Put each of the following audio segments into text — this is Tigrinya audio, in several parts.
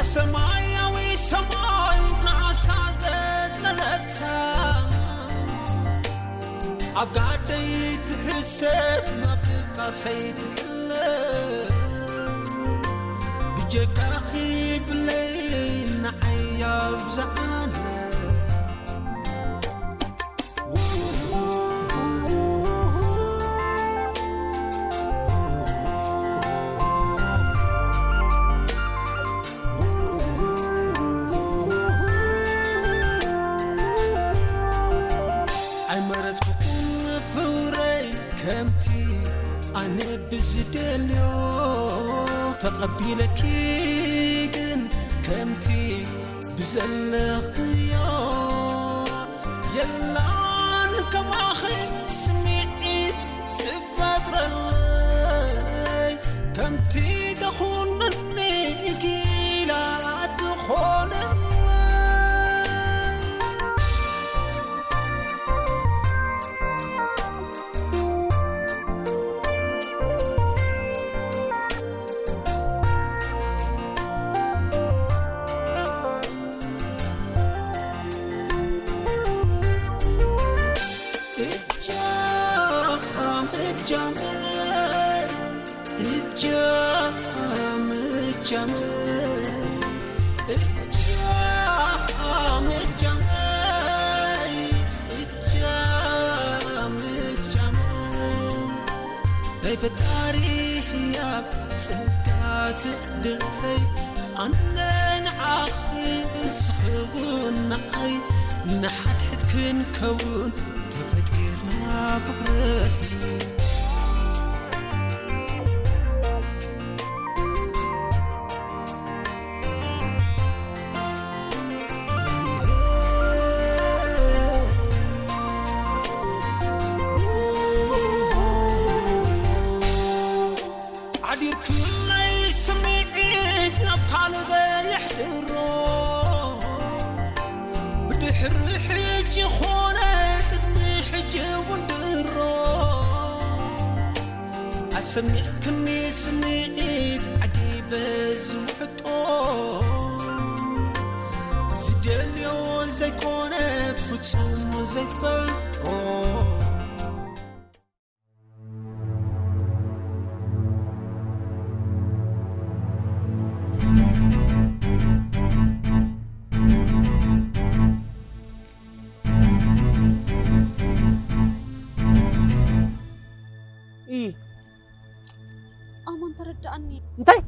ሰማያዊ ሰማይ ንዓሳ ዘጽለለታ ኣብ ጋደይ ትሕሰብ መብቃሰይ ትሕለ ብጀካኺ ብለይ ንዓይ ኣብዝሓለ ኣይመረጽኩኹን ፍቕረይ ከምቲ ኣነ ብዝደልዮ ተቐቢለኪ ግን ከምቲ ብዘለኽዮ የላን ከማኺ ስምዒት ትፈጥረለይ ከምቲ ተኹነኒ ጊላ ትኾነለይ ናይ ፈጣሪ ህያብ ጸጋ ትዕድልተይ ኣነ ንዓኺ ንስኺ እውን ንዓይ ንሓድሕድ ክንከውን ተፈጢርና ፍቕረይ ሓዲርኩለይ ስምዒት ናብ ካልእ ዘየሕድሮ ብድሕሪ ሕጂ ኾነ ቅድሚ ሕጂ እውን ድሮ ኣሰሚዕክኒ ስምዒት ዓጊበ ዝውሕጦ ዝደልዮ ዘይኮነ ፍጹም ዘይፈልጦ ኢ ኣማን ተረዳኣኒ። እንታይ?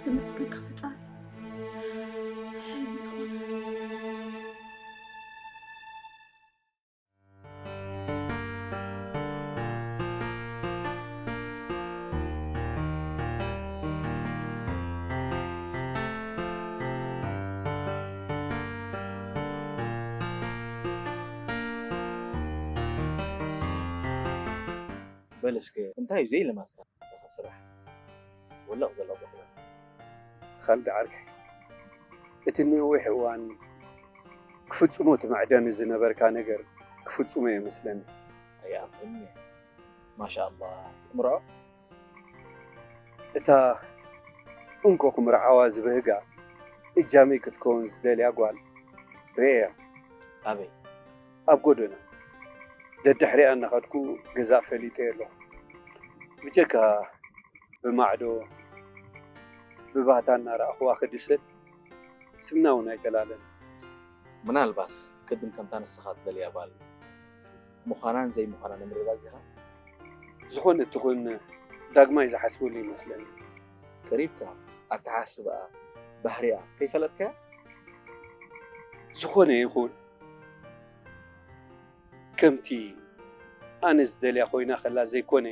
ተመስገንካ ፈጣሪ ሕልሚ ዝኾነ በል እስከ እንታይ እዩ ዘይልማትካ ካብ ስራሕ ወለቕ ዘለቕ ዘብለካ ኻልድ ዓርከይ እቲ ነዊሕ እዋን ክፍጽሞ ትምዕደኒ ዝነበርካ ነገር ክፍጽሞ እየ መስለኒ። ኣይኣምን እየ። ማሻኣላህ ክትምርዖ? እታ እንኮ ክምርዓዋ ዝብህጋ እጃመይ ክትከውን ዝደልያ ጓል ርእየያ። ኣበይ? ኣብ ጎደና ደድሕሪኣ እናኸድኩ ገዛእ ፈሊጠ ኣለኹ። ብጀካ ብማዕዶ ብባህታ እናረኣኽዋ ክድሰት ስምና እውን ኣይተላለና። ምናልባት ቅድም ከምታ ንስኻ ትደልያ ጓል ምዃናን ዘይምዃናን ንምርግጋጽ ዲኻ? ዝኾነ ትኹን ዳግማይ ዝሓስበሉ ይመስለኒ። ቀሪብካ ኣተሓስባኣ ባህሪኣ ከይፈለጥካያ? ዝኾነ ይኹን ከምቲ ኣነ ዝደልያ ኮይና ከላ ዘይኮነ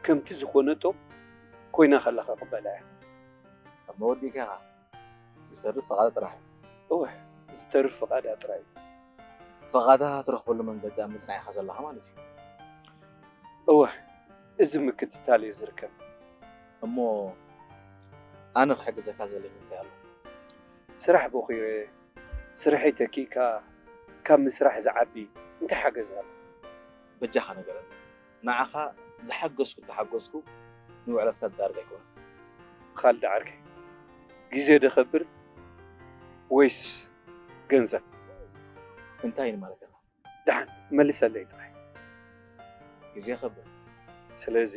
ከምቲ ዝኾነቶ ኮይና ከላ ክቕበላ እያ። ኣብ መወዲእካ ኢኻ ዝተርፍ ፍቓዳ ጥራሕ እዩ። እወ ዝተርፍ ፍቓዳ ጥራይ እዩ። ፍቓዳ ትረኽበሉ መንገዲ ኣብ ምጽናዕ ኢኻ ዘለኻ ማለት እዩ። እወ እዚ ምክትታል እየ ዝርከብ። እሞ ኣነ ክሕግዘካ ዘለኒ እንታይ ኣሎ? ስራሕ ቦኺረ፣ ስርሐይ ተኪእካ ካብ ምስራሕ ዝዓቢ እንታይ ሓገዝ ኣሎ? በጃኻ ንገረኒ። ንዓኻ ዝሓገዝኩ እንተሓገዝኩ ንውዕለትካ ዝዳርግ ኣይኮነን። ኻልድ ዓርከይ፣ ግዜ ደኸብር ወይስ ገንዘብ? እንታይ ማለት ኢኻ? ደሓን መልሰለይ ጥራይ። ግዜ ኸብር። ስለዚ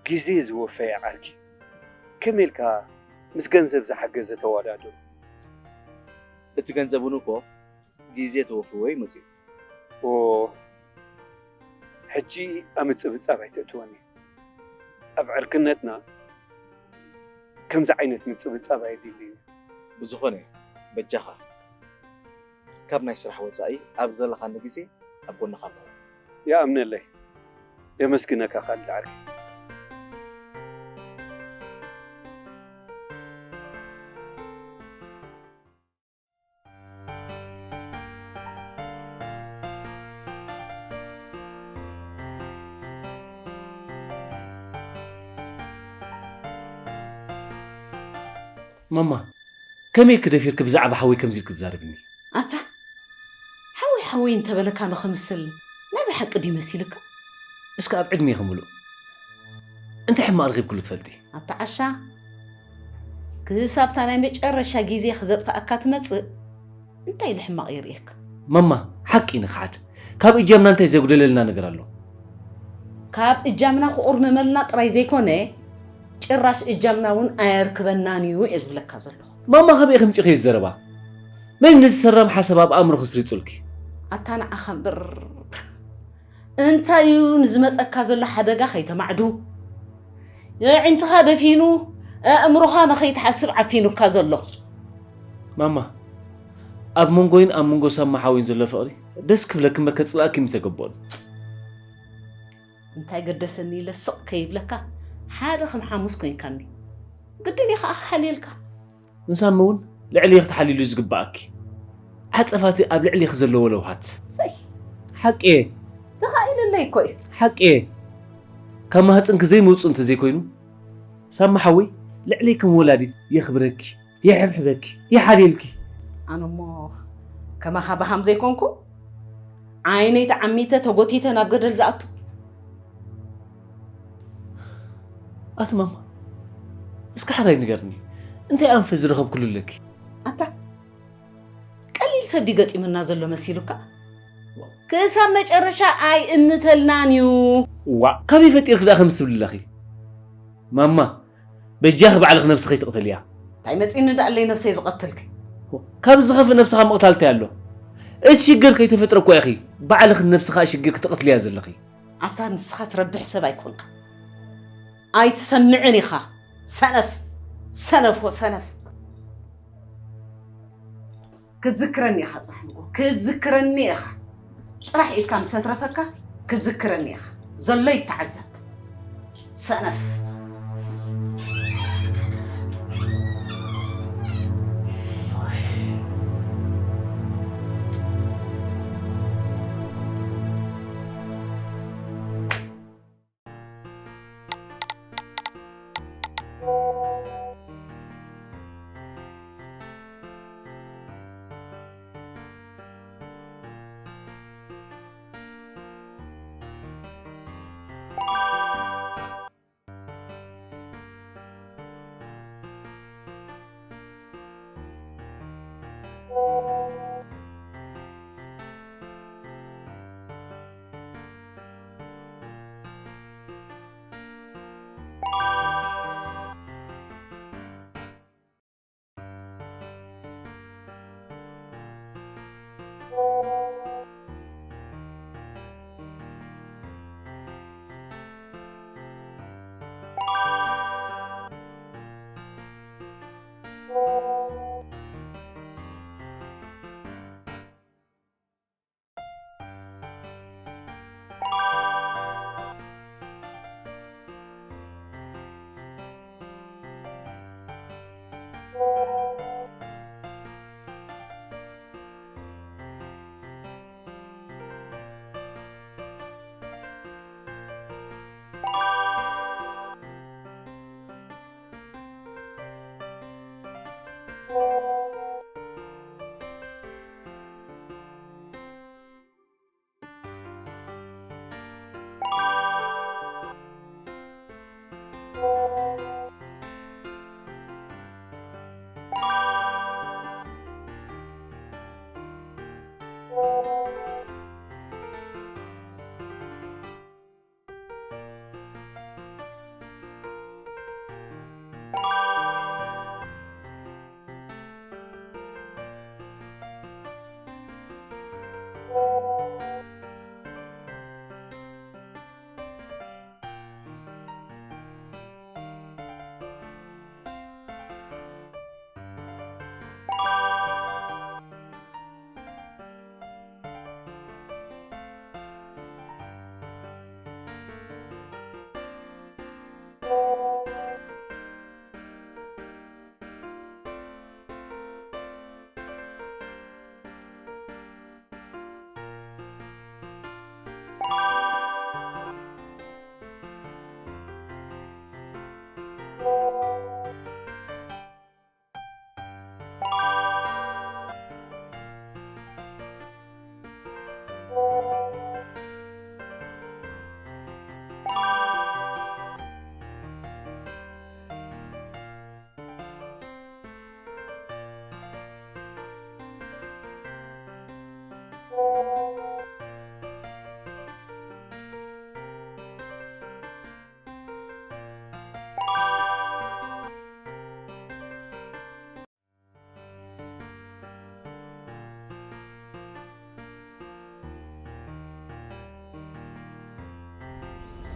ግዜ ዝወፈየ ዓርኪ ከመይ ኢልካ ምስ ገንዘብ ዝሓገዘ ተወዳድሮ? እቲ ገንዘብ እውን እኮ ግዜ ተወፍዎ እዩ መፅኡ። ኦ፣ ሕጂ ኣብ ምጽብጻብ ኣይተእትወኒ። ኣብ ዕርክነትና ከምዚ ዓይነት ምጽብጻብ ኣየድልይን እዩ። ብዝኾነ በጃኻ ካብ ናይ ስራሕ ወፃኢ ኣብ ዘለኻኒ ግዜ ኣብ ጎንኻ ኣለኹ። ይኣምነለይ። የመስግነካ ካልድ ዓርኪ። ማማ፣ ከመይ ክደፊርክ ብዛዕባ ሓወይ ከምዚ ክትዛረብኒ? ኣታ ሓወይ ሓወይ እንተበለካ ንኽምስል ናይ ብሓቂ ድዩ መሲልካ? እስከ ኣብ ዕድሜ ክምሉ እንታይ ሕማቕ ረኺብክሉ ትፈልጢ? ኣታ ዓሻ፣ ክሳብታ ናይ መጨረሻ ግዜ ክዘጥፋኣካ ትመጽእ እንታይ ኢሉ ሕማቕ የርእየካ? ማማ፣ ሓቂ ንኽሓድ ካብ እጃምና እንታይ ዘጉደለልና ነገር ኣሎ? ካብ እጃምና ክቑርምመልና ጥራይ ዘይኮነ ጭራሽ እጃምና እውን ኣየርክበናን እዩ እየ ዝብለካ ዘለኹ። ማማ፣ ካበይ ከምፂእኽዮ እዚ ዘረባ? መን ነዚ ሰራም ሓሳብ ኣብ ኣእምሮኺ ስሪፁልኪ? ኣታ ንዓኻ እምበር እንታይ እዩ ንዝመፀካ ዘሎ ሓደጋ ከይተማዕዱ ኣዒንትኻ ደፊኑ ኣእምሮኻ ንኸይትሓስብ ዓፊኑካ ዘሎ? ማማ፣ ኣብ መንጎይን ኣብ መንጎ ሳማ ሓወይን ዘሎ ፍቕሪ ደስ ክብለኪ እምበር ከፅልኣኪ ምተገበኦን። እንታይ ገደሰኒ ኢለ ስቕ ከይብለካ ሓደ ከም ሓሙስ ኮይንካኒ ግድን እየ ከዓ ክሓልየልካ። ንሳሚ እውን ልዕሊ ክትሓልይሉ ዝግባኣኪ ዓፀፋቲ ኣብ ልዕሊኺ ዘለዎ ለውሃት። ሰይ ሓቂ እየ። ተኻኢልለይ እኮ እዩ። ሓቂ እየ። ካብ ማህፅንኪ ዘይመውፅእ እንተዘይኮይኑ ሳሚ ሓወይ ልዕለይ ከም ወላዲት የኽብረኪ፣ የሕብሕበኪ፣ ይሓልየልኪ። ኣነ እሞ ከማኻ በሃም ዘይኮንኩ ዓይነይ ተዓሚተ ተጎቲተ ናብ ገደል ዝኣቱ። ኣቲ ማማ፣ እስከ ሓራይ ንገርኒ፣ እንታይ ኣንፈት ዝረኸብክሉ ኣለኪ? ኣታ ቀሊል ሰብ ድዩ ገጢሙና ዘሎ መሲሉካ? ክሳብ መጨረሻ ኣይእምተልናን እዩ። ዋእ፣ ካበይ ፈጢርክ ደኣ ከምዚ ትብሊ ኣለኺ? ማማ፣ በጃኺ ባዕልኺ ነብስኺ ኣይትቕተልያ። እንታይ መፂኒ ደኣለይ ነብሰይ ዝቐትልክ? ካብ ዝኸፍእ ነብስኻ ምቕታል እንታይ ኣሎ? እቲ ሽግር ከይተፈጥረ እኮ ኢኺ ባዕልኺ ነብስኻ ሽግር ክትቕትልያ ዘለኺ። ኣታ ንስኻ ትረብሕ ሰብ ኣይኮንካ። ኣይትሰምዕን ኢኻ። ሰነፍ ሰነፍ ወሰነፍ። ክትዝክረኒ ኢኻ ጽባሕ ንግሆ ክትዝክረኒ ኢኻ። ጥራሕ ኢልካ ምስ ኣትረፈካ ክትዝክረኒ ኢኻ። ዘሎ ይተዓዘብ። ሰነፍ።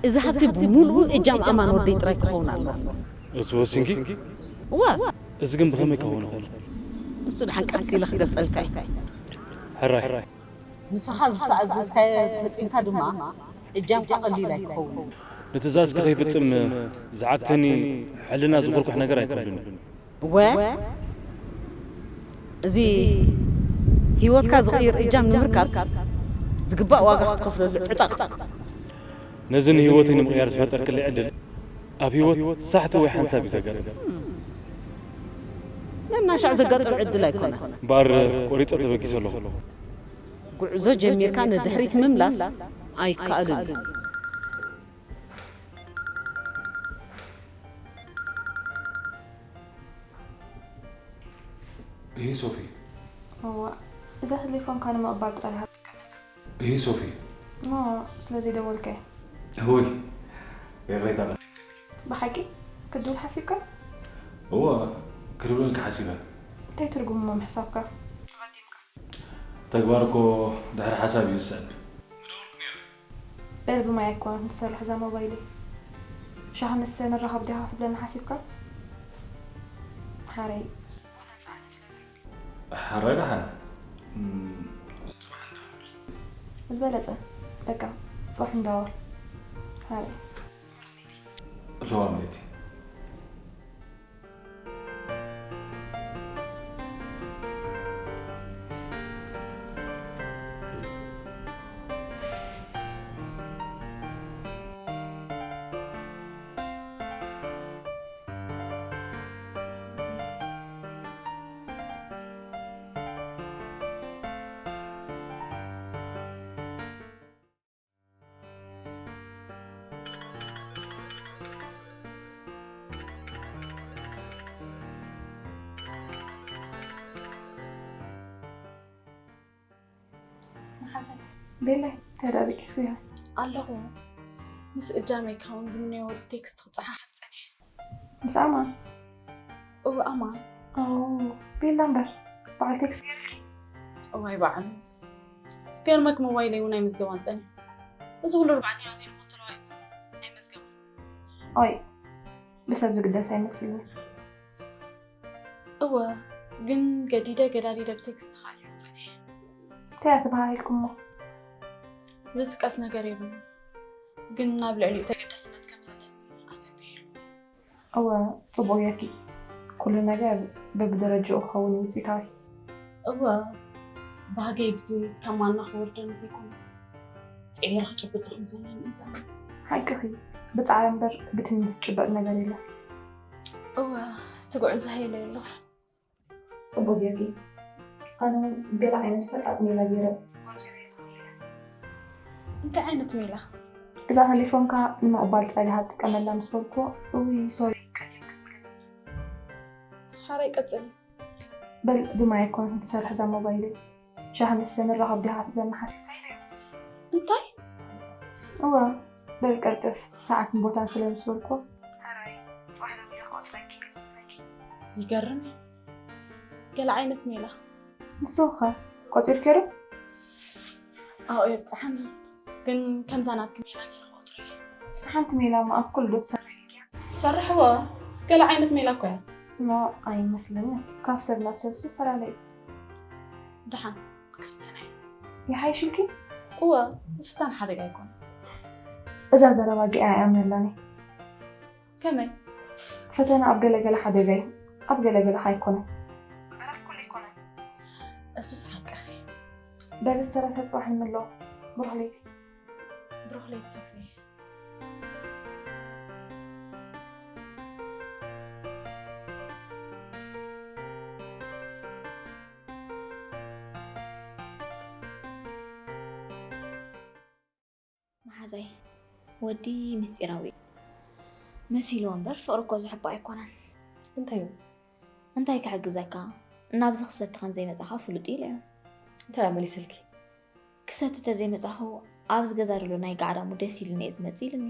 እዚ ሃብቲ ብምሉኡ እጃም ኣማን ወደይ ጥራይ ክኸውን ኣለዎ። እሱ ወሲንኪ? እዋ፣ እዚ ግን ብኸመይ ክኸውን ይኽእል? ንሱ ድሓን ቀስ ኢለ ክገልጸልካ እየ። ሕራይ። ንስኻ ዝተኣዘዝካዮ ተፈጺምካ ድማ እጃምካ ቀሊል ኣይክኸውን። ንትእዛዝኪ ከይፍጽም ዝዓግተኒ ሕልና ዝኹርኩሕ ነገር ኣይክህሉን። እወ፣ እዚ ህይወትካ ዝቕይር እጃም ንምርካብ ዝግባእ ዋጋ ክትከፍለሉ ዕጠቕ። ነዚ ንህይወተይ ንምቕያር ዝፈጠርክለይ ዕድል ኣብ ህይወት ሳሕቲ ወይ ሓንሳብ እዩ ዘጋጥም። ነናሻዕ ዘጋጥም ዕድል ኣይኮነን። እምበኣር ቆሪጸ ተበጊሰ ኣለኹ። ጉዕዞ ጀሚርካ ንድሕሪት ምምላስ ኣይከኣልን እዩ። ይህ ሶፊ። እዋ፣ እዛ ቴሌፎንካ ንምቕባል ጥራይ ሃብ ጥቀመላ። ይህ ሶፊ። ኖ፣ ስለዚ ደወልከ። እወይ፣ ይቕሬታ። ብሓቂ ክትድውል ሓሲብካ? እወ፣ ክድውለልካ ሓሲበ። እንታይ ትርጉም እሞ ምሕሳብካ? ተቐዲምካ። ተግባር እኮ ድሕሪ ሓሳብ እዩ ዝስዕብ። በል ብማይ ኣይኮነን ትሰርሕ እዛ ሞባይለይ። ሻሂ ንስተ ንራኸብ ዲኻ ክትብለኒ ሓሲብካ? ሓረይ፣ ቦታ ንጸሓ ተፍለጥ። ሓራይ ደሓን። ዝበለጸ። በቃ፣ ጽባሕ ንደዋወል። ሓረይ። ለዋም ለይቲ። መሓዛይ፣ ቤላይ፣ እንታይ ደኣ ደቂስኩ ኢኻ? ኣለኹ። ምስ እጃመይ ክኸውን ዝምነዮ ወዲ ቴክስት ክጸሓሓፍ ጸኒሐ። ምስ ኣማን? እወ ኣማን። ኣው፣ ቤላ እምበር፣ በዓል ቴክስት ገይርልኪ? እዋይ በዓሉ። ገርመክ ሞባይለይ እውን ኣይምዝገባን ጸኒሑ። እዚ ኩሉ ርባዕቴና ቴሌፎን ተለዋይጡ ኣይመዝገባን። ኦይ፣ ብሰብ ዝግደስ ኣይመስልኒ። እወ፣ ግን ገዲደ ገዳዲደ ብቴክስት ተኻልዮ ጸኒሐ። እንታይ እያ ተባሃሂልኩሞ? ዝጥቀስ ነገር የብሉን፣ ግን ኣብ ልዕሊኡ ተገዳስነት ከም ዘለኒ ኣተንብየሉ። እወ፣ ጽቡቕ ጌርኪ። ኩሉ ነገር በብደረጃኡ ክኸውን እዩ ውጽኢታዊ። እወ፣ ባህገይ ብትምኒት ካብ ማና ክወርደኒ ዘይኮነ፣ ጽዒረ ክጭብጦ ከም ዘለኒ እዛም። ሓቅኺ፣ ብጻዕሪ እምበር ብትምኒት ዝጭበጥ ነገር የለን። እወ፣ እቲ ጉዕዞ ሃይለ ኣሎ። ጽቡቕ ጌርኪ። ኣነ እውን ገለ ዓይነት ፈጣጥ ሜላ ገይረ ቆጺረዮ ክምለስ። እንታይ ዓይነት ሜላ? እዛ ቴሌፎንካ ንምቕባል ጥራይ ዲኻ ትጥቀመላ ምስ በልኩ፣ እውይ ሶሪ ቀዲም ክብል። ሓራይ ቀጽሊ። በል ብማይ ኣይኮነትን ትሰርሕ እዛ ሞባይለይ። ሻሂ ንስተ ንራኸብ ዲኻ ትብለኒ ሓሲብካ ኢለዮ። እንታይ? እወ፣ በል ቀልጥፍ፣ ሰዓትን ቦታን ስለ ምስ በልኩ። ሕራይ፣ ጽባሕ ደዊለ ክቐጽረኪ። ይገርም እዩ። ገለ ዓይነት ሜላ። ንስኺ ኸ ቆጺርክዮ ዶ? ኣብኡ የብጽሓኒ። ግን ከምዛ ናትኪ ሜላ ገይረ ክቆጽሮ እየ። ሓንቲ ሜላ እሞ ኣብ ኩሉ ዶ ትሰርሒ ኢልክያ? ትሰርሕዎ ገለ ዓይነት ሜላ እኮ እያ። ኖ፣ ኣይመስለንን። ካብ ሰብ ናብ ሰብ ዝፈላለ እዩ። ደሓን ክፍትና እየ። ይሓይሽ ኢልኪ? እወ፣ ምፍታን ሓደጋ ኣይኮነን። እዛ ዘረባ እዚኣ ኣይኣምነላን እየ። ከመይ? ፈተና ኣብ ገለገለ ሓደጋ እዩ፣ ኣብ ገለገለ ከ ኣይኮነን። እምበር ኣብ ኩሉ ኣይኮነን። እሱስ ሓቅኺ። በሊ ዝተረፈ ጽባሕ ንምለኦ። ብሩኽ ለይቲ። ብሩኽ ለይቲ ሶፊ። መሓዛይ፣ ወዲ ምስጢራዊ እዩ። መሲልዎ እምበር ፍቕሪ እኮ ዝሕቦ ኣይኮነን። እንታይ እዩ? እንታይ ክሕግዘካ? ናብዚ ክሰቲ ከም ዘይመጻኻ ፍሉጥ እዩ ኢለዮ። እንታይ እዩ መሊስልኪ? ክሰቲ ተዘይመጻኹ ኣብዚ ገዛ ዘሎ ናይ ጋዕዳሙ ደስ ኢሉኒ እየ ዝመጽእ ኢሉኒ።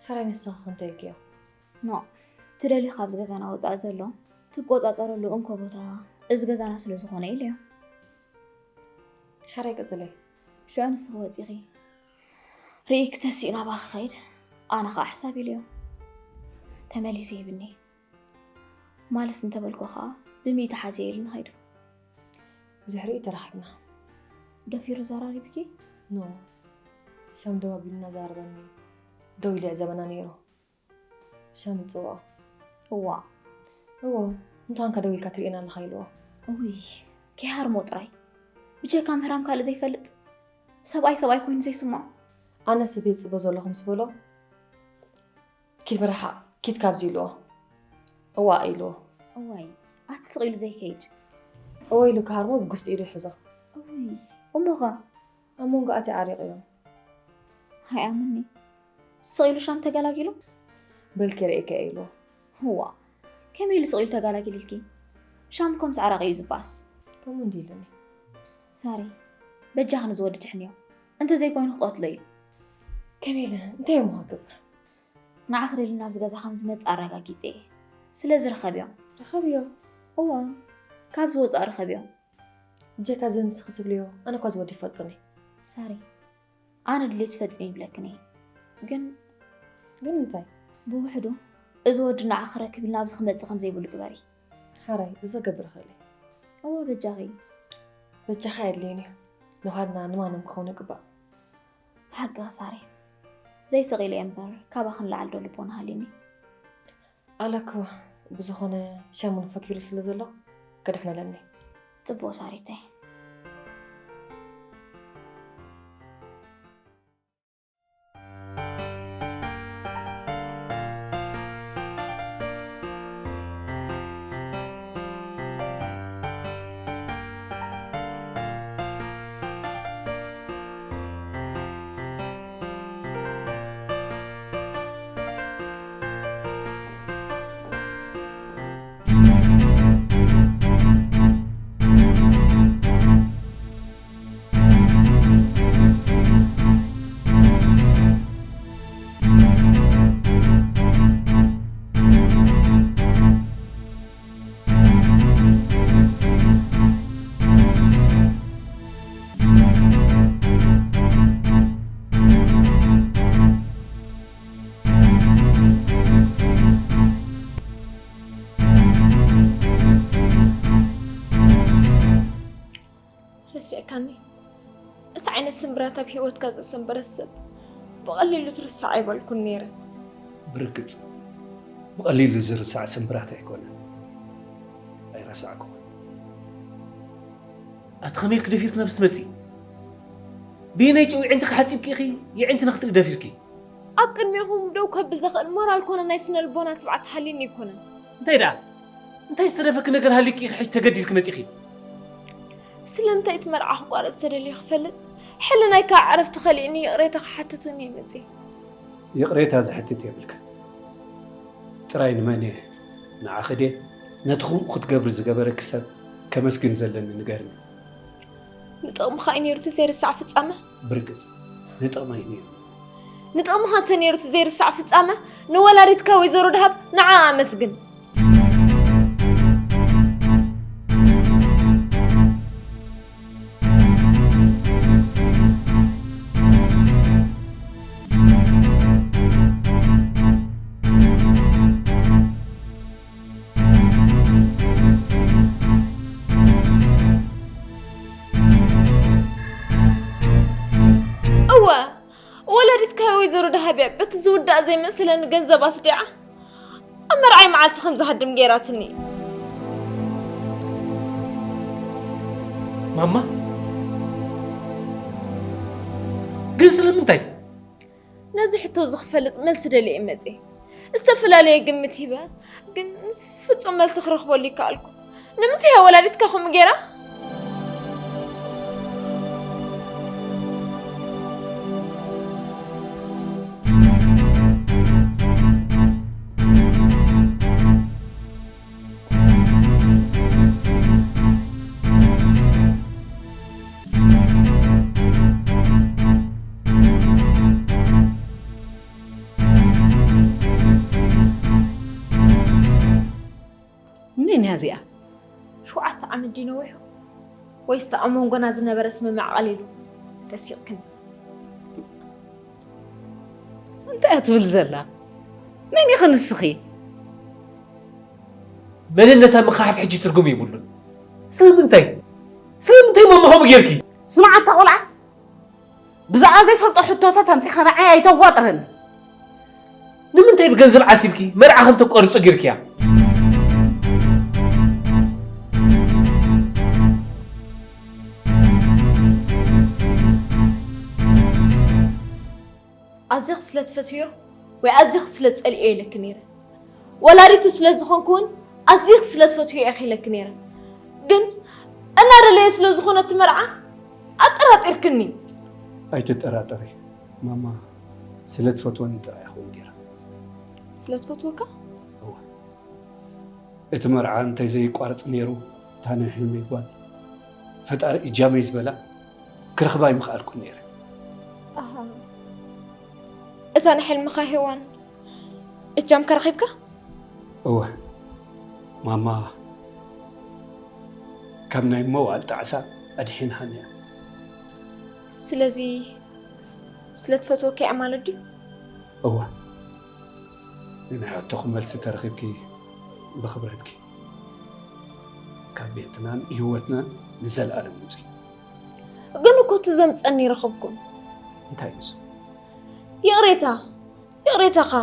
ሕራይ ንስኺ ከ እንታይ ኢልክዮ? ኖ፣ ትደልዮ ካብዚ ገዛና ወጻኢ ዘሎ ትቆጻጸረሉ እንኮ ቦታ እዚ ገዛና ስለ ዝኾነ ኢለዮ። ሕራይ ቀጽለይ። ሽዑ ንስኺ ወጺኺ ርኢኪ ተሲኡ ናባኺ ክኸይድ ኣነ ኸዓ ሕሳብ ኢለዮ። ተመሊሱ ይብኒ። ማለስ እንተበልኩ ኸዓ ብሚእቲ ሓዝየ ኢሉ ንኸይዱ። ብድሕሪኡ ተራኺብና። ደፊሩ ዘራሪብኪ? ኖ። ሻም ደው ኣቢሉና ዘራረበኒ። ደው ኢሉ ይዕዘበና ነይሩ። ሻም ይጽውዖ። እዋ። እዎ፣ እንተኾንካ ደው ኢልካ ትርእየና ኣለኻ ኢልዎ። እውይ፣ ከይሃርሞ ጥራይ። ብጀካ ምህራም ካልእ ዘይፈልጥ። ሰብኣይ ሰብኣይ ኮይኑ ዘይስምዖ። ኣነስ ቤት ጽቦ ዘለኹ ምስ በሎ፣ ኪድ ብርሓቕ፣ ኪድ ካብዚ ኢልዎ። እዋ ኢልዎ። እዋይ፣ ኣቲ ስቕ ኢሉ ዘይከይድ። እወ ኢሉ ክሃርሞ ብጉስጢ ኢዱ ይሕዞ። እውይ፣ እሞኸ? ኣብ መንጎ ኣቲ ዓሪቕ እዮም። ኣይኣምኒ። ስቕ ኢሉ ሻም ተገላጊሉ? በልኪ ርእየኪ እየ ኢልዎ። እዋ፣ ከመይ ኢሉ ስቕ ኢሉ ተገላጊሉ ኢልኪ? ሻም እኮ ምስ ዓራቒ እዩ ዝባስ። ከምኡ እንዲ ኢሉኒ። ሳሪ፣ በጃኺ ንዝወዲ ድሕንዮ። እንተዘይኮይኑ ክቐትሎ እዩ። ከመይ ኢለ? እንታይ እሞ ክገብር? ንዓኺ ደሊ ናብዚ ገዛ ከም ዝመጽእ ኣረጋጊጸ እየ። ስለዚ ርኸብዮ። ርኸብዮ? እወ፣ ካብዚ ወጻኢ ርኸብዮ። ብጀካ እዚ ንስኺ ትብልዮ፣ ኣነ እኳ እዚ ወዲ ይፈልጦኒ። ሳሪ፣ ኣነ ድሌት ፈጺመ ይብለክን እየ። ግን ግን እንታይ? ብውሕዱ፣ እዚ ወዲ ንዓኺ ክረክብ ኢሉ ናብዚ ክመጽእ ከም ዘይብሉ ግበሪ። ሓራይ፣ እዚ ክገብር እኽእል እየ። እወ፣ በጃኺ። በጃኻ የድልየኒ እዩ። ንባህልና ንማንም ክኸውን ይግባእ። ሓቂ ክሳሪ። ዘይስቕ ኢለ እምበር፣ ካባኺ ንላዕሊ ዶ ልቦና ሃልዩኒ? ኣለክዋ፣ ብዝኾነ ሻም እውን ፈኪሩ ስለ ዘሎ፣ ክድሕነለኒ። ጽቡቕ ሳሪተይ። ረሲዕካኒ። እቲ ዓይነት ስምብራት ኣብ ህይወትካ ዘሰንበረ ሰብ ብቐሊሉ ትርስዕ ኣይበልኩን ነይረ። ብርግጽ፣ ብቐሊሉ ዝርሳዕ ስምብራት ኣይኮነን። ኣይረሳዕኩኹን። ኣቲ ከመይ ኢልኪ ደፊርኪ ናብዚ ትመጺ? ብየናይ ጨው የዒንቲ ክሓጺብኪ ኢኺ የዒንቲ ንኽትርኢ ደፊርኪ? ኣብ ቅድሜኹም ደው ከብል ዘኽእል ሞራል ኮነ ናይ ስነ ልቦና ትብዓት ሃልዩኒ ኣይኮነን። እንታይ ደኣ? እንታይ ዝተረፈኪ ነገር ሃልዩኪ ኢኺ ሕጂ ተገዲድኪ መጺኺ? ስለምንታይ እቲ መርዓ ክቋረጽ ተደልየ ክፈልጥ፣ ሕልናይ ከኣ ዕረፍቲ ከሊእኒ ይቕሬታ ክሓትትን እየ መጺኤ። ይቕሬታ ዝሕትት የብልክን። ጥራይ ንመን እየ? ንዓኺ ድየ? ነቲ ከምኡ ክትገብሪ ዝገበረኪ ሰብ ከመስግን ዘለኒ ንገርኒ። ንጥቕምኻ እዩ ነይሩ እቲ ዘይርሳዕ ፍጻመ? ብርግጽ፣ ንጥቕመይ እዩ ነይሩ። ንጥቕምኻ እንተ ነይሩ እቲ ዘይርሳዕ ፍጻመ፣ ንወላዲትካ ወይዘሮ ደሃብ ንዓኣ ኣመስግን። እወ፣ ወላዲትካ ወይዘሮ ደሃብ እያ በቲ ዝውዳእ ዘይመሰለኒ ገንዘብ ኣስዲዓ፣ ኣብ መርዓይ መዓልቲ ከም ዝሃድም ገይራትኒ። ማማ? ግን ስለምንታይ? ነዚ ሕቶ እዚ ክፈልጥ መልሲ ደልየ እየ መጽየ። ዝተፈላለየ ግምት ሂበ፣ ግን ፍጹም መልሲ ክረኽበሉ ይከኣልኩ። ንምንታይ እያ ወላዲትካ ከምኡ ገይራ? መን እያ እዚኣ? ሸውዓተ ዓመት ድዩ ነዊሑ? ወይስ እቲ ኣብ መንጎና ዝነበረ ስምምዕ ቀሊሉ ረሲቕክን? እንታይ እያ ትብል ዘላ? መን ኢኺ ንስኺ? መንነታ ምኽሓድ ሕጂ ትርጉም የብሉን። ስለምንታይ? ስለምንታይ ማማ ከምኡ ጌርኪ? ስምዓ፣ ኣታ ቆልዓ፣ ብዛዕባ ዘይፈልጦ ሕቶታት ኣምጺኻ ንዓይ ኣይተዋጥረኒ። ንምንታይ ብገንዘብ ዓሲብኪ መርዓ ከም ተቋርጾ ጌርክያ? ኣዚኺ ስለ ትፈትውዮ ወይ ኣዚኺ ስለ ትጸልእዮ ኢለኪ ነይረ። ወላዲቱ ስለ ዝኾንኩ እውን ኣዚኺ ስለ ትፈትውዮ ኢኺ ኢለኪ ነይረ። ግን እናደለየ ስለ ዝኾነ እቲ መርዓ ኣጠራጢርክኒ። ኣይትጠራጠሪ ማማ፣ ስለ ትፈትወኒ ጥራይ ይኸውን ገይራ። ስለ ትፈትወካ? እወ። እቲ መርዓ እንተዘይቋርጽ ነይሩ፣ እታ ናይ ሕልመይ ጓል ፈጣሪ እጃመይ ዝበላ ክረኽባ ኣይምኽኣልኩን ነይረ። ኣሃ። እታ ናይ ሕልምኻ ሄዋን እጃምካ ረኺብካ? እወ። ማማ ካብ ናይ መዋል ጣዕሳ ኣድሒንሃኒ እያ። ስለዚ ስለ ትፈትወካ እያ ማለት ድዩ? እወ። ንናይ ሕቶኹም መልሲ ተረኺብኪ ብኽብረትኪ ካብ ቤትናን ህይወትናን ንዘለኣለም ውፅኢ። ግን እኮ እቲ ዘምፀኒ ይረኸብኩም። እንታይ እዩ እሱ? ይቕሬታ። ይቕሬታኻ።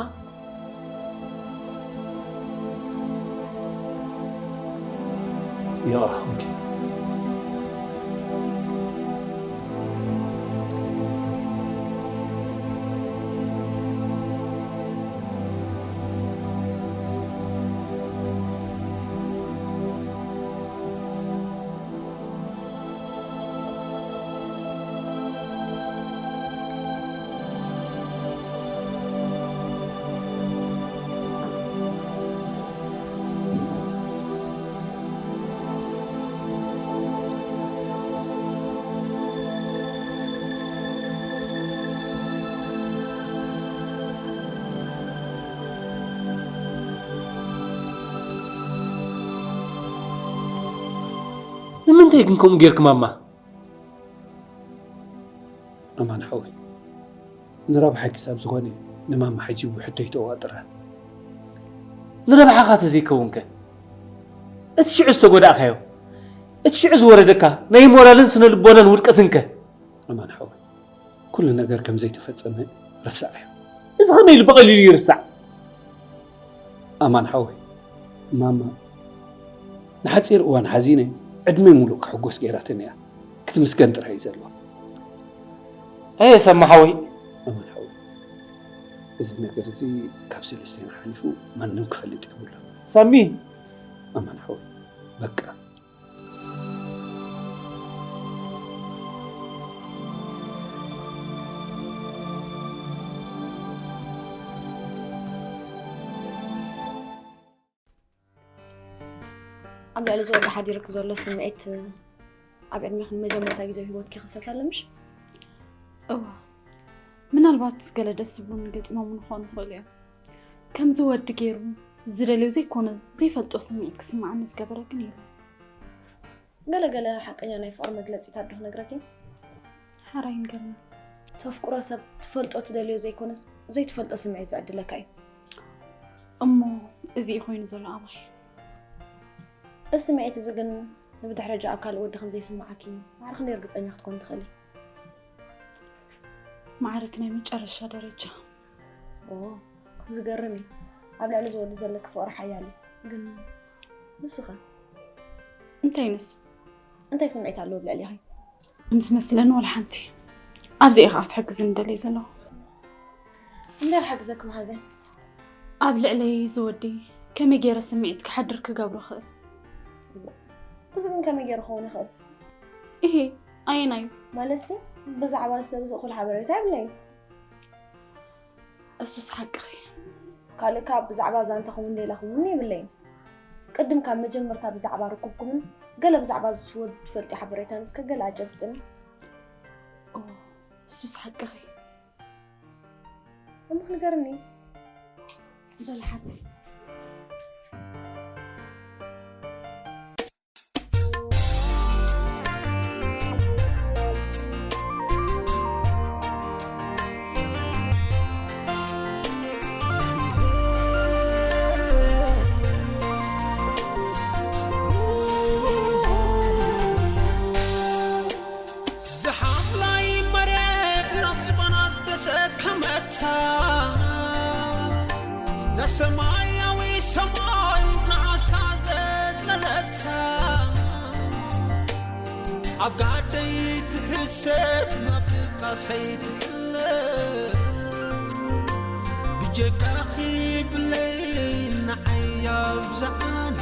ይቕሬታኹምኪ። ንምንታይ ግን ከምኡ ጌርክ ማማ? ኣማን ሓወይ፣ ንረብሓይ ክሳብ ዝኾነ ንማማ ሕጂ ብሕቶይ ተዋጥራ። ንረብሓኻ ተዘይከውንከ? እቲ ሽዑ ዝተጎዳእካዮ፣ እቲ ሽዑ ዝወረደካ ናይ ሞራልን ስነ ልቦናን ውድቀትንከ? ኣማን ሓወይ፣ ኩሉ ነገር ከም ዘይተፈጸመ ርሳዓዮ። እዚ ከመይ ኢሉ ብቐሊሉ ይርሳዕ? ኣማን ሓወይ፣ ማማ ንሓጺር እዋን ሓዚነ ዕድመይ ሙሉእ ክሕጎስ ገይራትኒ እያ። ክትምስገን ጥራይ እዩ ዘለዋ። ኣየ ሰማ ሓወይ። ኣማን ሓወይ፣ እዚ ነገር እዚ ካብ ሰለስቴና ሓሊፉ ማንም ክፈልጥ የብሉን። ሳሚ። ኣማን ሓወይ፣ በቃ። ኣብ ልዕሊ እዚ ወዲ ሓዲርክ ዘሎ ስምዒት ኣብ ዕድሜኺ ንመጀመርታ ግዜ ኣብ ህይወትኪ ይኽሰት ኣሎ ምሽ? እወ፣ ምናልባት ገለ ደስ ዝብሉኒ ገጢሞም ንኾኑ ይኽእሉ እዮም። ከምዚ ወዲ ገይሩ ዝደልዮ ዘይኮነ ዘይፈልጦ ስምዒት ክስምዓኒ ዝገበረ ግን የለን። ገለ ገለ ሓቀኛ ናይ ፍቕሪ መግለጺታት ዶ ክነግረኪ? ሓራይ ንገርኒ። ተፍቅሮ ሰብ ትፈልጦ ትደልዮ ዘይኮነስ ዘይትፈልጦ ስምዒት ዝዕድለካ እዩ። እሞ እዚ እዩ ኮይኑ ዘሎ ኣባይ። እዚ ስምዒት እዚ ግን ንብድሕረጃ ኣብ ካልእ ወዲ ከም ዘይስምዓኪ ማዕረ ክንደይ ርግጸኛ ክትኮኒ ትኽእሊ? ማዕረ እቲ ናይ መጨረሻ ደረጃ። ኦ፣ ዝገርም እዩ። ኣብ ልዕሊ እዚ ወዲ ዘለኪ ፍቕሪ ሓያል እዩ። ግን ንሱ ኸ? እንታይ ንሱ? እንታይ ስምዒት ኣለዎ ኣብ ልዕሌኺ? ምስ መስለኒ ወላ ሓንቲ። ኣብዚ ኢኻ ክትሕግዝኒ ደልየ ዘለኹ። እንታይ ክሕግዘኪ መሓዘይ? ኣብ ልዕለይ እዚ ወዲ ከመይ ገይረ ስምዒት ክሓድር ክገብሮ ክእል? እዚ ግን ከመይ ገይሩ ክኸውን ይኽእል? እሂ፣ ኣየናዩ? ማለትሲ፣ ብዛዕባ እዚ ሰብ እዚ እኹል ሓበሬታ የብለይን። እሱስ ሓቅኺ። ካልእ ካብ ብዛዕባ ዛንታኹምን ሌላኹምን የብለይን። ቅድም ካብ መጀመርታ ብዛዕባ ርኩብኩምን ገለ ብዛዕባ እዚ ወዲ ትፈልጥዮ ሓበሬታን እስከ ገለ ኣጨብጥኒ። ኦ፣ እሱስ ሓቅኺ። እሞ ንገርኒ። በሊ ሓዚ። ሰማያዊ ሰማይ ንዓሳ ዘጽለለታ፣ ኣብ ጋደይ ትሕሰብ፣ ናብ ድቃሰይ ትሕለ። ብጀካኺ ብለይ ንዓይ ኣብዝሓለ።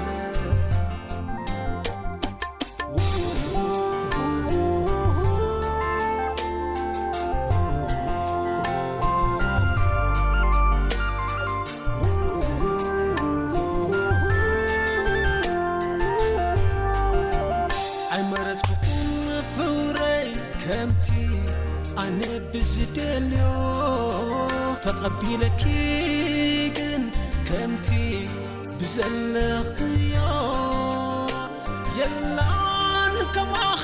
ኣይመረጽኩኹን ፍቕረይ ከምቲ ኣነ ብዝደልዮ፣ ተቐቢለኪ ግን ከምቲ ብዘለኽዮ። የላን ከማኺ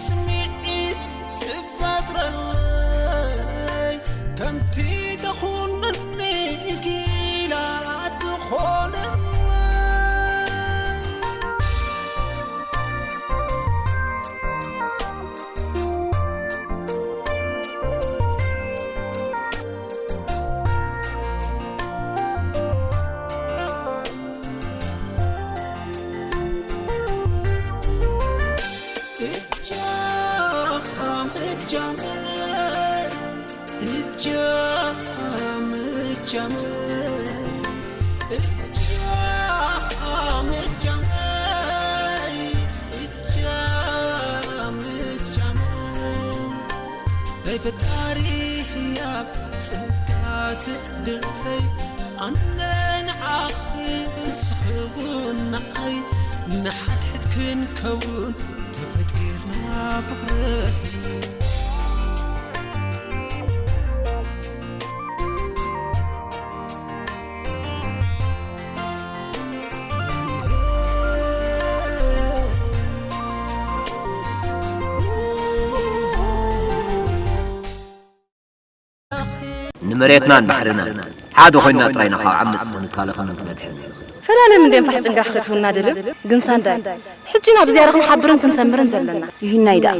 ስምዒት ትፈጥረለይ፣ ከምቲ ተኹንኒ ጊላ ትኾነለይ። እጃም እጃመይ፣ እጃም እጃመይ፣ እጃም እጃመይ፣ እጃም እጃመይ። ናይ ፈጣሪ ህያብ ጸጋ ትዕድልተይ፣ ኣነ ንዓኺ ንስኺ እውን ንዓይ፣ ንሓድሕድ ክንከውን ተፈጢርና ፍቕረት። ንመሬትናን ባሕርናን ሓደ ኮይንና ጥራይ ኢና ካብ ዓመጽ ክንከላኸልን ክንበድሕን ንኽእል። ፈላለ ምንድን ፋሕ ጭንግራሕ ክትህቡና ደልዮም፣ ግን ሳንዳይ ሕጂ ናብ ዝያዳ ክንሓብርን ክንሰምርን ዘለና። ይህናይ ደኣ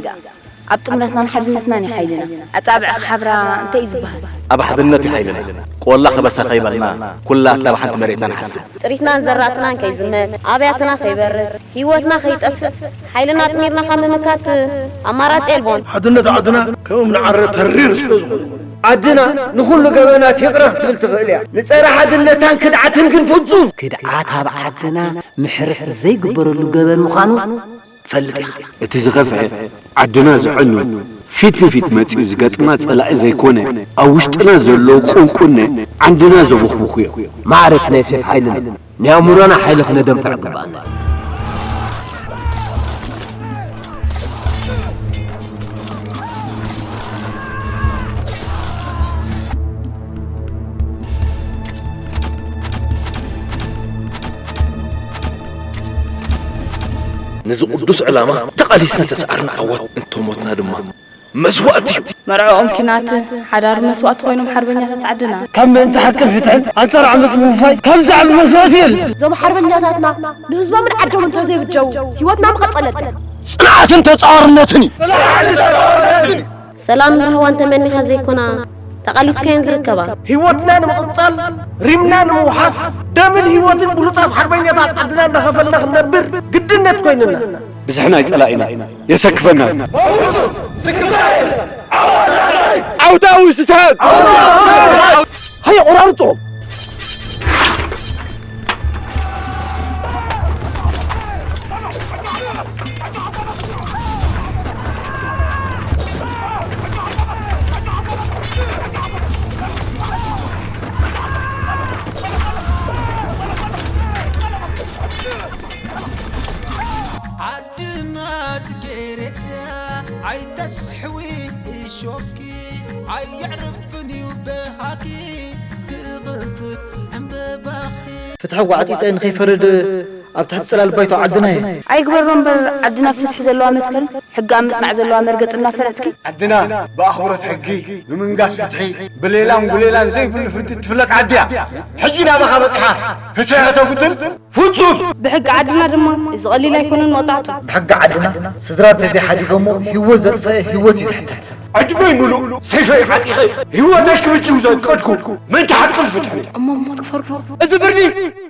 ኣብ ጥምረትናን ሓድነትናን እዩ ሓይልና። ኣጻብዕ ክሓብራ እንታይ እዩ ዝበሃል? ኣብ ሓድነት እዩ ሓይልና። ቆላ ከበሳ ከይበልና፣ ኩላትና ኣብ ሓንቲ መሬትና ንሓስብ። ጥሪትናን ዘራእትናን ከይዝመት፣ ኣብያትና ከይበርስ፣ ህይወትና ከይጠፍእ፣ ሓይልና ኣጥሚርና ካብ ምምካት ኣማራጺ የልቦን። ሓድነት ዓድና ከም እምኒ ዓረ ተሪር ስለ ዝኾነ። ዓድና ንኹሉ ገበናት ይቕረ ክትብል ትኽእል እያ። ንጸረ ሓድነታን ክድዓትን ግን ፍጹም። ክድዓት ኣብ ዓድና ምሕረት ዘይግበረሉ ገበን ምዃኑ ትፈልጥ ኢኻ። እቲ ዝኸፍአ፣ ዓድና ዘዕኑ፣ ፊት ንፊት መጺኡ ዝገጥማ ጸላኢ ዘይኮነ፣ ኣብ ውሽጥና ዘሎ ቁንቁነ ዓንድና ዘቦኽቡኹ እዮም። ማዕረ እቲ ናይ ሴፍ ሓይልና፣ ናይ ኣእምሮና ሓይሊ ክነደንፍዕ ይግብኣና። ነዚ ቅዱስ ዕላማ ተቓሊስና ተሰዓርና ዓወት፣ እንተሞትና ድማ መስዋእቲ እዩ። መርዕኦም ኲናት፣ ሓዳሩ መስዋእቲ ኮይኖም ሓርበኛታት ዓድና። ካብ ምእንቲ ሓቅን ፍትሕን ኣንጻር ዓመጽ ምውፋይ ካብ ዝዓቢ መስዋእቲ የለን። እዞም ሓርበኛታትና ንህዝቦምን ዓዶምን እንተዘይብጀው ህይወትና ምቐጸለትን። ጽንዓትን ተጻዋርነትን እዩ። ሰላምን ራህዋን ተመኒኻ ዘይኮና፣ ተቓሊስካየን ዝርከባ። ህይወትና ንምቕጻል፣ ሪምና ንምውሓስ፣ ደምን ህይወትን ብሉጻት ሓርበኛታት ዓድና እንዳኸፈልና ክንነብር ግድነት ኮይንና። ብዝሒ ናይ ጸላኢና የሰክፈና። ዓውታ ውሽጢ ሰዓት! ሃየ፣ ቆራርጾ! ዓድና ጽጌረዳ ኣይተስሕዊ እሾኪ፣ ኣየዕርፍን እዩ በሃኪ ክቕንጥብ ዕምበባኺ። ፍትሒ ጓዕጺጸ ንኸይፈርድ ኣብ ትሕቲ ጽላል ባይቶ ዓድና እየ። ኣይግበሮ እምበር ዓድና ፍትሒ ዘለዋ መትከል፣ ሕጊ ኣብ ምጽናዕ ዘለዋ መርገጽ እናፈለጥኪ። ዓድና ብኣኽብሮት ሕጊ፣ ብምንጋስ ፍትሒ፣ ብሌላን ጉሌላን ዘይብሉ ፍርዲ ትፍለጥ ዓዲ እያ። ሕጂ ናባኻ በጺሓ ፍትሒ ከተጉድል ፍጹም! ብሕጊ ዓድና ድማ እዚ ቀሊል ኣይኮነን መቕጻዕቱ። ብሕጊ ዓድና ስድራ እንተዘይሓዲጎሞ ህይወት ዘጥፈአ ህይወት እዩ ዝሕተት። ዕድመይ ምሉእ ሰይፈይ ዓጢቐ ህይወተይ ክብጅው ዘቀድኩ ምእንቲ ሓቅን ፍትሕን እየ። እሞ ሞት ክፈርዶ? እዚ ፍርዲ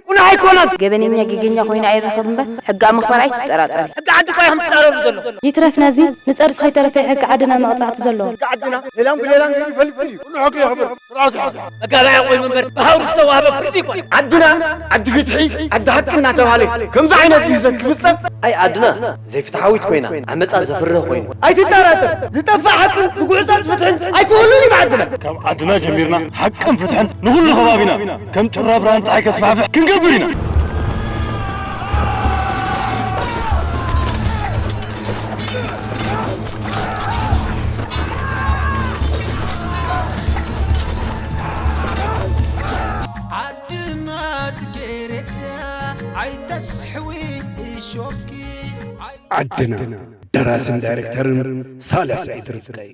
ቁኑዕ ኣይኮነን። ገበነኛ ጌገኛ ኮይኑ ኣይረኸብ እምበር ሕጊ ኣብ ምኽባር ኣይትጠራጠሪ። ሕጊ ዓዲ እኳ እዮም ዝፃረሩ ዘሎ። ይትረፍ ነዚ ንፀድፊ ከይተረፈ ሕጊ ዓድና መቕፃዕቲ ዘለዎ። ሕጊ ዓድና ሌላም ብሌላም ገይሩ ይፈልጥ እዩ። ኩሉ ሕጊ የኽብር ስርዓት ይሓዝ። መጋባእያ ኮይኑ እምበር ብሃውሪ ዝተዋህበ ፍርዲ ይኮን። ዓድና ዓዲ ፍትሒ ዓዲ ሓቂ እናተባህለ ከምዚ ዓይነት ግህሰት ክፍፀም ኣይ ዓድና ዘይፍትሓዊት ኮይና ዓመፃ ዘፍርህ ኮይኑ ኣይትጠራጠር ዝጠፍእ ሓቅን ዝጉዕፀፅ ፍትሕን ኣይክህሉን እዩ ዓድና ካብ ዓድና ጀሚርና ሓቅን ፍትሕን ንኹሉ ከባቢና ከም ጭራ ብርሃን ፀሓይ ከስፋሕፍሕ ክንገብር ኢና ዓድና ጽጌረዳ ኣይተስሕዊ እሾኪ ዓድና ደራስን ዳይሬክተርን ሳልሕ ስዒድ ርዝቀይ